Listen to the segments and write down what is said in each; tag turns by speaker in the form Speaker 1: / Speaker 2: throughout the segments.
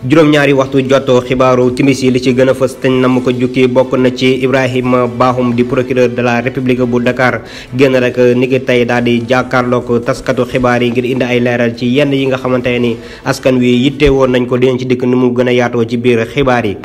Speaker 1: juróom-ñaari waxtu jot xibaaru timis yi li ci gën a fës teñ na mu ko jukki bokk na ci Ibrahima Bakhoum di procureur de la République bu Dakar génn rek niki tey daal di jàkkaarloog taskatu xibaar yi ngir indi ay leeral ci yenn yi nga xamante ni askan wi yitte woon nañ ko dinañ ci dikk ni mu gën a yaatoo ci biir xibaar yi.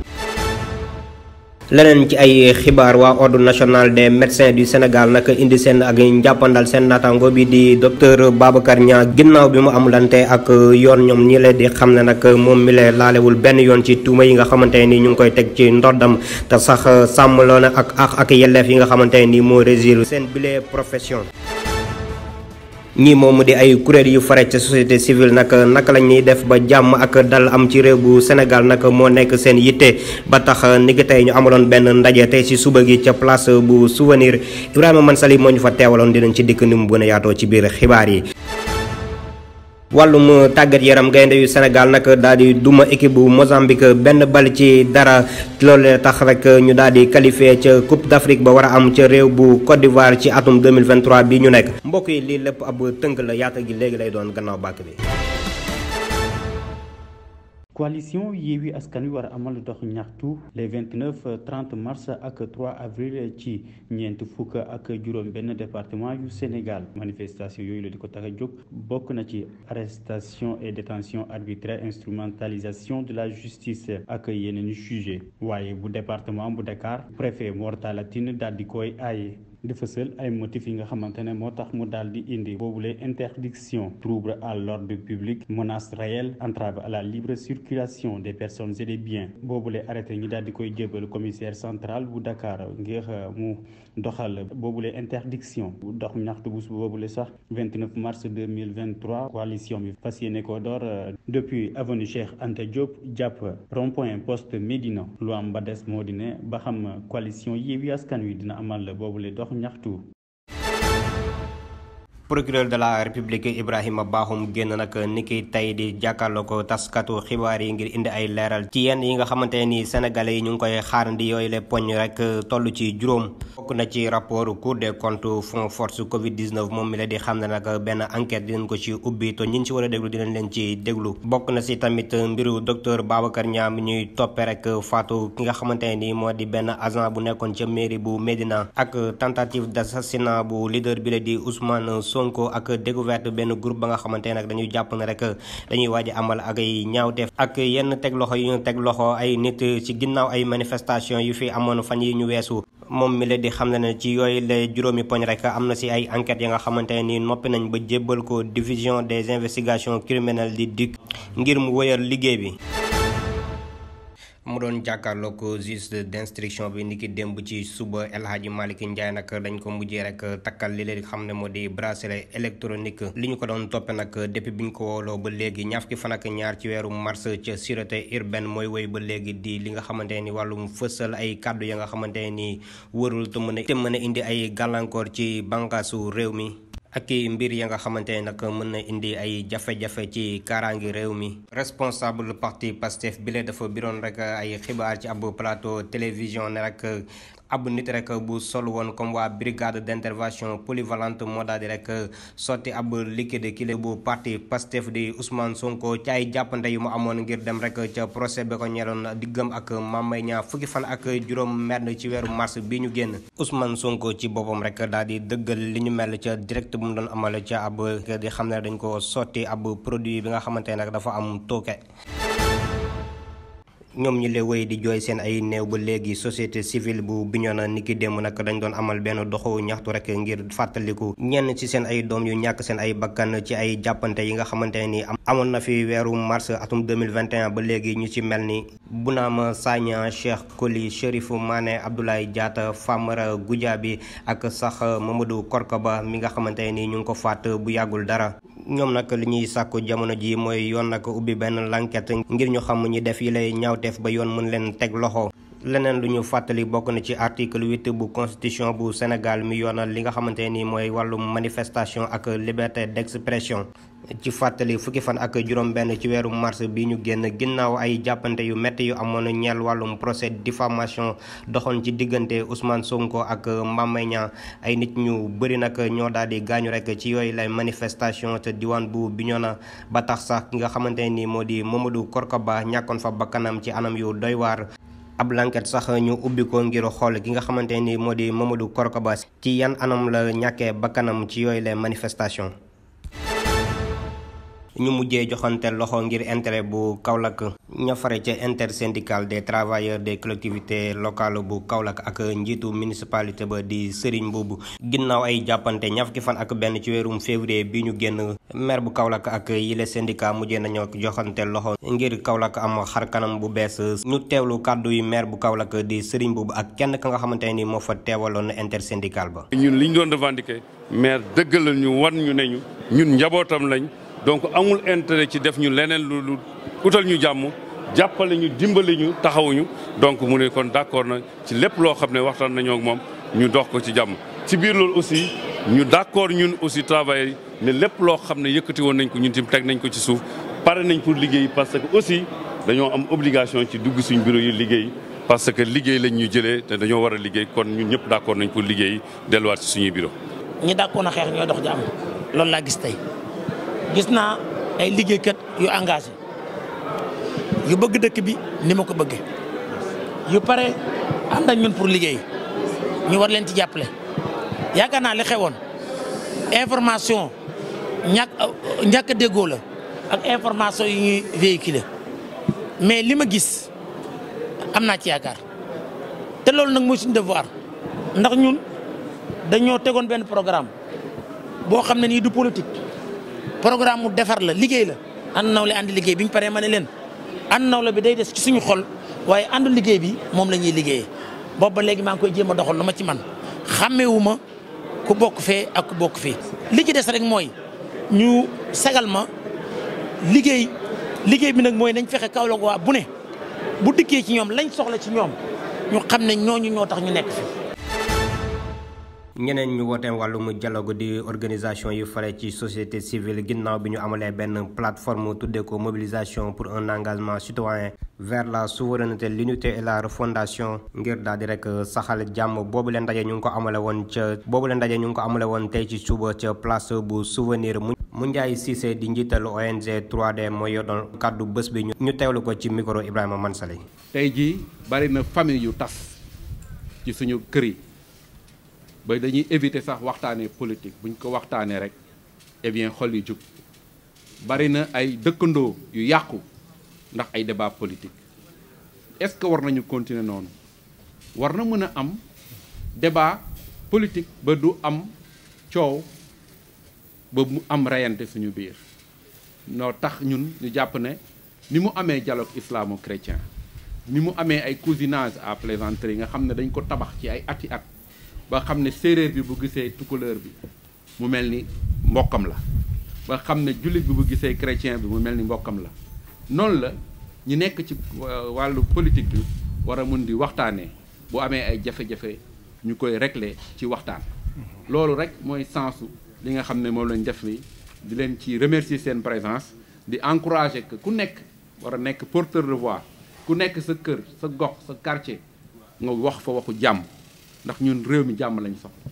Speaker 1: leneen ci ay xibaar waa ordre national des médecins du Sénégal nag indi seen ak njàppandal seen naataango bi di docteur Babacar Niang ginnaaw bi mu amulante ak yoon ñoom ñi leen di xam ne nag moom mi lee laalewul benn yoon ci tuuma yi nga xamante ni ñu ngi koy teg ci ndoddam te sax sàmmloo na ak yelleef yi nga xamante ni moo régir seen bile profession. ñii moom di ay kuréel yu fare ci société civile naka la ñuy def ba jàmm ak dal am ci réew bu Sénégal nag moo nekk seen yitte ba tax niki tey ñu amaloon benn ndaje tey ci suba gi ca place bu souvenir Ibrahima Mansali moo ñu fa teewaloon dinañ ci dikk ni mu gën a yaatoo ci biir xibaar yi. wàllum tàggat yaram gaynde yu Sénégal nag daal di duma équipe bu Mozambique benn bal ci dara loolu tax rek ñu daal di qualifié ca Coupe d'Afrique ba war a am ca réew bu Côte d'Ivoire ci atum 2023 bi ñu nekk. mbokk yi lii lépp ab tënk la yaata gi léegi lay doon gannaaw bàkk bi.
Speaker 2: coalition Yewwi Askan Wi war a amal dox ñaxtu les 29-30 mars ak 3 avril ci ñeent fukk ak juróom benn département yu Sénégal manifestation yooyu la di ko tax a jóg bokk na ci arrestation et détention arbitraire instrumentalisation de la justice ak yeneen sujet waaye bu département bu Dakar préfet Mor Talla Tine daal di koy aaye di fësal ay motifs yi nga xamante ne moo tax mu daal di indi boobule interdiction trouble à l'ordre public menace réelle entrave à la libre circulation des personnes et des biens boobule arrêté ñu daal di koy jébal commissaire central bu Dakar ngir mu doxal boobule interdiction dox ñaxtu bus boobule sax 29 mars 2023 coalition bi fas yéene ko door depuis avenue Cheikh Anta Diop jàpp rond-point poste Médina lu am ba des moo di ne ba xam coalition Yewwi Askan Wi dina amal boobule dox ñaxtu.
Speaker 1: procureur de la République Ibrahima Bakhoum génn nag niki tey di jàkkaarloo ko taskatu xibaar yi ngir indi ay leeral ci yenn yi nga xamante ni sénégalais yi ñu ngi koy xaarandi yooyu le poñ rek toll ci juróom bokk na ci rapport Cour des comptes fonds force Covid 19 moom mi la di xam ne nag benn enquête dinañ ko ci ubbi te ñi ci war a déglu dinañ leen ci déglu bokk na si tamit mbiru docteur Babacar Niang mi ñuy toppe rek faatu ki nga xamante ni moo di benn agent bu nekkoon ca mairie bu Médina ak tentative d'assassinat bu leader bi la di Ousmane Sonko ak découverte benn groupe ba nga xamante nag dañuy jàpp ne rek dañuy waaj amal ak ay ñaawteef ak yenn teg loxo yu ñu teg loxo ay nit ci ginnaaw ay manifestation yu fi amoon fan yi ñu weesu moom mi la di xam ne ci yooyu la juróomi poñ rek am na si ay enquêtes yi nga xamante ni noppi nañ ba jébbal ko division des investigations criminelles di DIC ngir mu wëyal liggéey bi. mu doon jàkkaarloo ko juge d'instruction bi niki démb ci suba El Hadji Malick Ndiaye nag dañ ko mujjee rek takkal li leen xam ne moo di bracelet électronique li ñu ko doon toppe nag depuis bi ñu ko wooloo ba léegi ñaar fukki fan ak ñaar ci weeru mars ca sûreté urbaine mooy woy ba léegi di li nga xamante ni wàllum fësal ay kàddu ya nga xamante ni wërul te mën a indi ay gàllankoor ci bànqaasu réew mi ak mbir ya nga xamante ne nag mën na indi ay jafe-jafe ci kaaraangi réew mi responsable parti Pastef bile dafa biroon rek ay xibaar ci ab plateau télévision ne rek ab nit rek bu sol woon comme waa brigade d'intervention polyvalente moo daal di rek sotti ab liquide kile bu parti Pastef di Ousmane Sonko ci ay jàppante yu mu amoon ngir dem rek ca procès bi ko ñeeloon diggam ak Mame Mbaye Niang fukki fan ak juróom merd ci weeru mars bi ñu génn Ousmane Sonko ci boppam rek daal di dëggal li ñu mel ca direct bu mu doon amal ca ab di xam ne dañ ko sotti ab produit bi nga xamante ne nag dafa am tooke. ñoom ñi lay wéy di jooy seen ay néew ba léegi société civile bu Bignona niki démb nag dañ doon amal benn doxu ñaxtu rek ngir fàttaliku ñenn ci seen ay doom yu ñàkk seen ay bakkan ci ay jàppante yi nga xamante ni amoon na fi weeru mars atum 2021 ba léegi ñu ci mel ni Bounama Sagna Cheikh Koli Chérif Mané Abdoulaye Diatta Famara Goudiaby ak sax Mamadou Korkaba mi nga xamante ni ñu ngi ko faat bu yàggul dara ñoom nag li ñuy sàkku jamono ji mooy yoon nag ubbi benn l'enquête ngir ñu xam ñi def yi lay ñaawteef ba yoon mën leen teg loxo leneen lu ñu fàttali bokk na ci article 8 bu constitution bu Sénégal mi yoonal li nga xamante ni mooy wàllum manifestation ak liberté d'expression. ci fàttali fukki fan ak juróom-benn ci weeru mars bi ñu génn ginnaaw ay jàppante yu métti yu amoon ñeel wàllum procès diffamation doxoon ci diggante Ousmane Sonko ak Mame Mbaye Niang ay nit ñu bëri nag ñoo daal di gaañu rek ci yooyu lay manifestation te diwaan bu Bignona ba tax sax ki nga xamante ni moo di Mamadou Korkaba ñàkkoon fa bakkanam ci anam yu doy waar. ab lanket sax ñu ubbi ko ngir xool ki nga xamante ni moo di Mamadou Korkaba ci yan anam la ñàkkee bakkanam ci yooyu lay manifestation. ñu mujjee joxante loxo ngir intérêt bu Kaolack ña fare ca intersyndical des travailleurs des collectivités locales bu Kaolack ak njiitu municipalité ba di Serigne Boubou ginnaaw ay jàppante ñaar fukki fan ak benn ci weerum février bi ñu génn maire bu Kaolack ak yile syndicat mujjee nañoo joxante loxo ngir Kaolack am xar kanam bu bees ñu teewlu kàddu yu maire bu Kaolack di Serigne Boubou ak kenn ka nga xamante ni moo fa teewaloon intersyndical ba.
Speaker 3: ñun liñ doon revendiquer maire dëggal ñu wan ñu ne ñun njabootam lañ. donc amul intérêt ci def ñu leneen lu utal ñu jàmm jàppale ñu dimbali ñu taxawuñu donc mu ne kon d'accord na ci lépp loo xam ne waxtaan nañoo ak moom ñu dox ko ci jàmm. ci biir loolu aussi ñu d'accord ñun aussi travail ne lépp loo xam ne yëkkati woon nañ ko ñun tim teg nañ ko ci suuf pare nañ pour liggéey parce que aussi dañoo am obligation ci dugg suñ bureau yi liggéey parce que liggéey lañ ñu jëlee te dañoo war a liggéey kon ñun ñëpp d'accord nañ pour liggéey delluwaat ci suñuy bureau.
Speaker 4: ñi d'accord na xeex ñoo dox jàmm loolu laa gis tey. gis naa ay liggéeykat yu engagé yu bëgg dëkk bi ni ma ko bëggee yu pare ànd ak ñun pour liggéey ñu war leen ci jàppale yaakaar naa li xewoon information ñàkk a déggoo la ak information yi ñuy véhiculer mais li ma gis am naa ci yaakaar te loolu nag mooy suñu devoir ndax ñun dañoo tegoon benn programme boo xam ne nii du politique. programme mu defar la liggéey la ànd nawle ànd liggéey bi ñu paree ma ne leen ànd nawle bi day des ci suñu xol waaye àndu liggéey bi moom la ñuy liggéeyee boobu ba léegi maa ngi koy jéem a doxal lu ma ci man xàmmeewu ma ku bokk fee ak ku bokk fee. li ci des rek mooy ñu sagal ma liggéey bi nag mooy nañ fexe Kaolack waa bu ne bu dikkee ci ñoom lañ soxla ci ñoom ñu xam ne ñooñu ñoo tax ñu nekk fi.
Speaker 1: ñeneen ñu woote wàllum dialogue di organisation yu fare ci société civile ginnaaw bi ñu amalee benn plateforme tuddee ko mobilisation pour un engagement citoyen vers la souveraineté l'unité et la refondation ngir daal di rek saxal jàmm boobu leen ndaje ñu ngi ko amale woon tey ci suba ca place bu souvenir mu Ndiaye Cissé di njiital ONG 3D mooy yodoon kàddu bés bi ñu teewlu ko ci micro Ibrahima Mansali.
Speaker 5: tey jii bari na famille yu tas ci suñu kër yi ba dañuy éviter sax waxtaanee politique buñ ko waxtaanee rek eh bien xol yi jug bari na ay dëkkandoo yu yàqu ndax ay débat politique est-ce que war nañu continuer noonu war na mën a am débat politique ba du am coow ba mu am reyante suñu biir noo tax ñun ñu jàpp ne ni mu amee dialogue islamo-chrétien ni mu amee ay cousinage à plaisanterie nga xam ne dañ ko tabax ci ay ati at ba xam ne séeréer bi bu gisee tukulóor bi mu mel ni mbokkam la ba xam ne jullit bi bu gisee chrétien bi mu mel ni mbokkam la noonu la ñu nekk ci wàllu politique bi war a mun di waxtaanee bu amee ay jafe-jafe ñu koy régler ci waxtaan. loolu rek mooy sensu li nga xam ne moom lañ def ni di leen ci remercier seen présence di encourager que ku nekk war a nekk porteur de voix ku nekk sa kër sa gox sa quartier nga wax fa waxu jàmm. ndax ñun réew mi jàmm lañ soxla.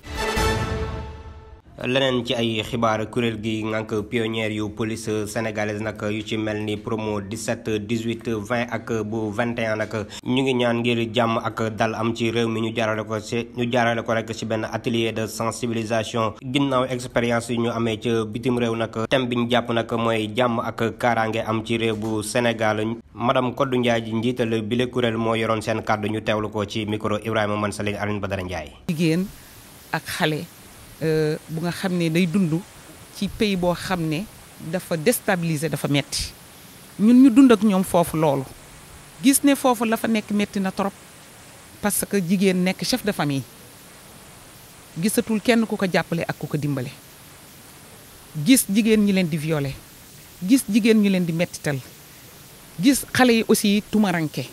Speaker 1: leneen ci ay xibaar kuréel gi ngànk pionnière yu police sénégalaise nag yu ci mel ni promo 17 18 20 ak bu 21 nag ñu ngi ñaan ngir jàmm ak dal am ci réew mi ñu jaarale ko rek ci benn atelier de sensibilisation ginnaaw expérience yi ñu amee ca bitim réew nag thème bi ñu jàpp nag mooy jàmm ak kaaraange am ci réew bu Sénégal madame Kodou Ndiaye ji njiital bile kuréel moo yoroon seen kàddu ñu teewlu ko ci micro Ibrahima Mansali Aline Badara Ndiaye.
Speaker 6: jigéen ak xale. bu nga xam ne day dund ci pays boo xam ne dafa déstabiliser dafa metti ñun ñu dund ak ñoom foofu loolu gis ne foofu la fa nekk metti na trop parce que jigéen nekk chef de famille gisatul kenn ku ko jàppale ak ku ko dimbale gis jigéen ñi leen di violer gis jigéen ñi leen di mettital gis xale yi aussi tumaranke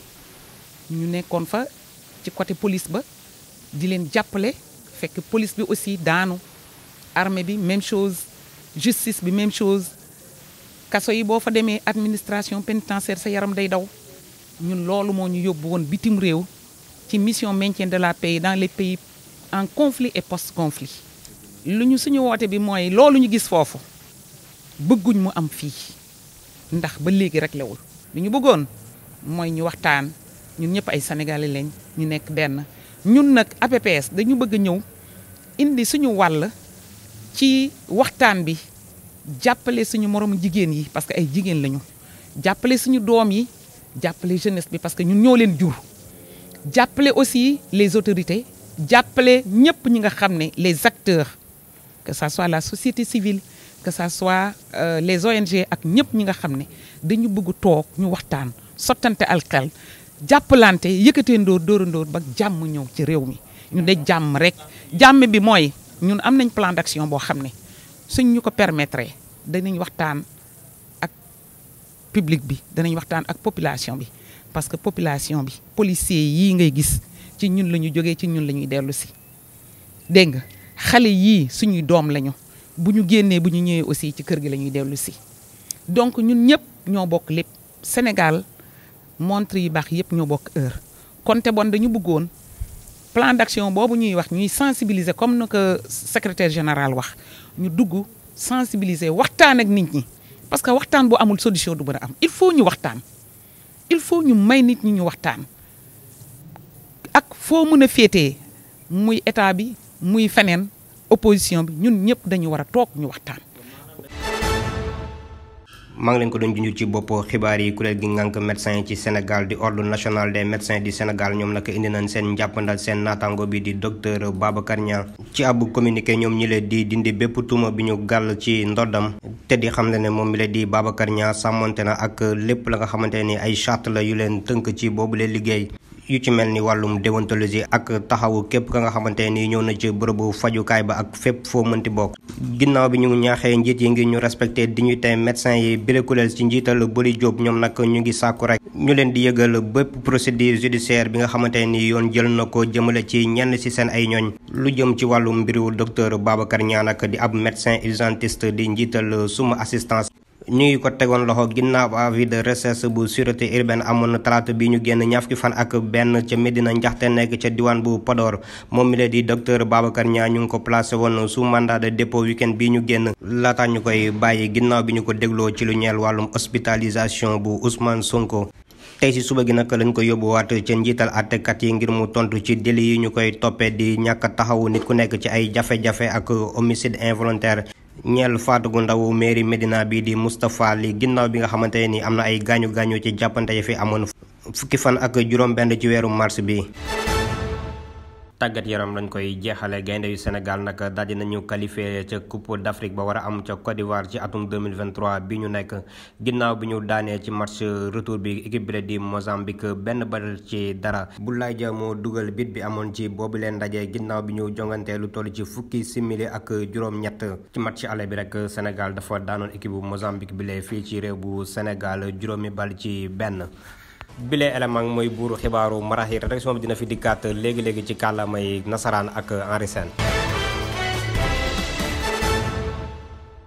Speaker 6: ñu nekkoon fa ci côté police ba di leen jàppale fekk police bi aussi daanu armée bi même chose justice bi même chose kaso yi boo fa demee administration pénitentiaire sa yaram day daw ñun loolu moo ñu yóbbu woon bitim réew ci mission maintien de la paix dans les pays en conflit et post-conflit. lu ñu suñu woote bi mooy loolu ñu gis foofu bëgguñ mu am fii ndax ba léegi rek lewul lu ñu bëggoon mooy ñu waxtaan ñun ñëpp ay sénégalais lañ ñu nekk benn ñun nag APPS dañu bëgg ñëw indi suñu wàll ci waxtaan bi jàppale suñu moromu jigéen yi parce que ay jigéen lañu jàppale suñu doom yi jàppale jeunesse bi parce que ñun ñoo leen jur jàppale aussi les autorités jàppale ñëpp ñi nga xam ne les acteurs que ça soit la société civile que ça soit les ONG ak ñëpp ñi nga xam ne dañu bëgg toog ñu waxtaan sottante al xel jàppalante yëkkatee ndóor dóorandóor ba jàmm ñëw ci réew mi ñu de jàmm rek jàmm bi mooy ñun am nañ plan d'action boo xam ne suñ ñu ko permettre danañ waxtaan ak public bi danañ waxtaan ak population bi parce que population bi policiers yii ngay gis ci ñun la ñu jógee ci ñun la ñuy dellu si dégg nga xale yii suñuy doom lañu bu ñu génnee bu ñu ñëwee aussi ci kër gi la ñuy dellu si donc ñun ñëpp ñoo bokk lépp Sénégal montre yi baax yëpp ñoo bokk heure konte bon dañu bëggoon plan d'action boobu ñuy wax ñuy sensibiliser comme na ko secrétaire général wax ñu dugg sensibiliser waxtaan ak nit ñi parce que waxtaan bu amul solution du mën a am il faut ñu waxtaan il faut ñu may nit ñi ñu waxtaan ak foo mën a féetee muy état bi muy feneen opposition bi ñun ñëpp dañu war a toog ñu waxtaan.
Speaker 1: maa ngi leen ko doon junj ci bopp xibaar yi kuréel gi ngànk médecin ci Sénégal di ordre national des médecins du Sénégal ñoom nag indi nañ seen njàppandal seen naataango bi di docteur Babacar Niang ci ab communiqué ñoom ñi leen di dindi bépp tuuma bi ñu gàll ci ndoddam te di xam ne moom mi leen di Babacar Niang sàmmonte na ak lépp la nga xamante ni ay charte la yu leen tënk ci boobu leen liggéey yu ci mel ni wàllum déontologie ak taxawu képp ka nga xamante ni ñëw na ci bërëbu fajukaay ba ak fépp foo mënti bokk ginnaaw bi ñu ñaaxee njiit yi ngir ñu respecté dignité médecin yi birekuleel ci njiital Boli Diop ñoom nag ñu ngi sàkku rek ñu leen di yëgal bépp procédure judiciaire bi nga xamante ni yoon jël na ko jëmale ci ñenn ci seen ay ñooñ lu jëm ci wàllum mbiru docteur Babacar Niang nag di ab médecin urgentiste di njiital suma assistance ñu ngi ko tegoon loxo ginnaaw avis de recherche bu sûreté urbaine amoon talaata bi ñu génn ñaar fukki fan ak benn ca Medina Njaxte nekk ca diwaan bu Podor moom mi la di docteur Babacar Niang ñu ngi ko placé woon sous mandat de dépôt week-end bi ñu génn laata ñu koy bàyyi ginnaaw bi ñu ko dégloo ci lu ñeel wàllum hospitalisation bu Ousmane Sonko. tey ci suba gi nag lañ ko yóbbuwaat ca njiital àttekat yi ngir mu tontu ci délit yi ñu koy toppee di ñàkk taxawu nit ku nekk ci ay jafe-jafe ak homicide involontaire ñeel faatu gu ndaw mairie Médina bii di Moustapha Ly ginnaaw bi nga xamante ni am na ay gaañu-gaañu ci jàppante yi fi amoon fukki fan ak juróom-benn ci weeru mars bi. tàggat yaram lañ koy jeexale gaynde yu Sénégal nag daldi nañu qualifié ca Coupe d'Afrique ba war a am ca Côte d'Ivoire ci atum 2023 bi ñu nekk ginnaaw bi ñu daanee ci match retour bi équipe bi di Mozambique benn bal ci dara Boulaye Dia moo dugal bit bi amoon ci boobu leen ndaje ginnaaw bi ñu jongantee lu toll ci fukki simili ak juróom-ñett ci match aller bi rek Sénégal dafa daanoon équipe bu Mozambique bi lee fii ci réew bu Sénégal juróomi bal ci benn. bile élément mooy buuru xibaaru marax yi rédaction bi dina fi dikkaat léegi-léegi ci kàllaamay nasaraan ak Henri Sène